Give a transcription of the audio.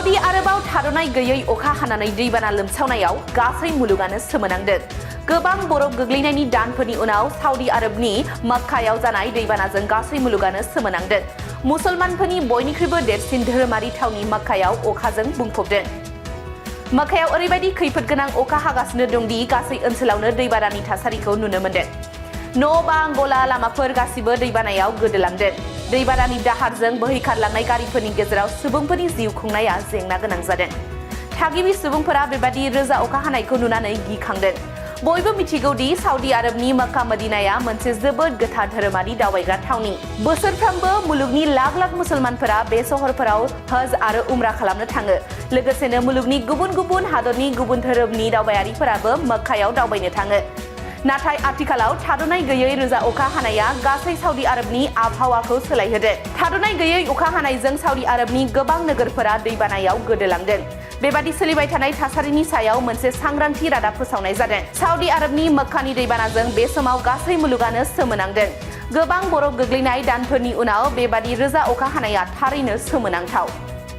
Saudi आरबआव थाद'नाय गैयै अखा हानानै दैबाना लोमसावनायाव गासै मुलुगानो सोमोनांदों। गोबां बरफ गोग्लैनायनि दानफोरनि उनाव साउदी आरबनि मक्कायाव जानाय दैबानाजों गासै मुलुगानो सोमोनांदों। मुसलमानफोरनि बयनिख्रुइबो देरसिन धोरोमारि थावनि मक्कायाव अखाजों बुंफबदों। मक्कायाव ओरैबायदि खैफोद गोनां अखा हागासिनो दं दि गासै ओनसोलावनो दैबानानि थासारिखौ नुनो मोनदों। न'-बां, गला, लामाफोर गासिबो दैबानायाव गोदोलांदों। दैबानानि दाहारजों बोहैखारलांनाय गारिफोरनि गेजेराव सुबुंफोरनि जिउ खुंनाया जेंना गोनां जादों। थागिबि सुबुंफोरा बेबादि रोजा अखा हानायखौ नुनानै गिखांदों। बयबो मिथिगौ दि साउदी आरबनि मक्का मदिनाया मोनसे जोबोद गोथार धोरोमारि दावबायग्रा थावनि। बोसोरफ्रोमबो मुलुगनि लाख लाख मुसलमानफोरा बे सहरफोराव हज आरो उमरा खालामनो थाङो। लोगोसेनो मुलुगनि गुबुन गुबुन हादरनि गुबुन धोरोमनि दावबायारिफोराबो मक्कायाव दावबायनो थाङो। नाथाय आथिखालाव थाद'नाय गैयै रोजा अखा हानाया गासै साउदी आरबनि आबहावाखौ सोलायहोदों। थाद'नाय गैयै अखा हानायजों साउदी आरबनि गोबां नोगोरफोरा दैबानायाव गोदोलांदों। बेबादि सोलिबाय थानाय थासारिनि सायाव मोनसे सांग्रांथि रादाब फोसावनाय जादों। साउदी आरबनि मक्कानि दैबानाजों बे समाव गासै मुलुगानो सोमोनांदों। गोबां बरफ गोग्लैनाय दानफोरनि उनाव बेबादि रोजा अखा हानाया थारैनो सोमोनांथाव।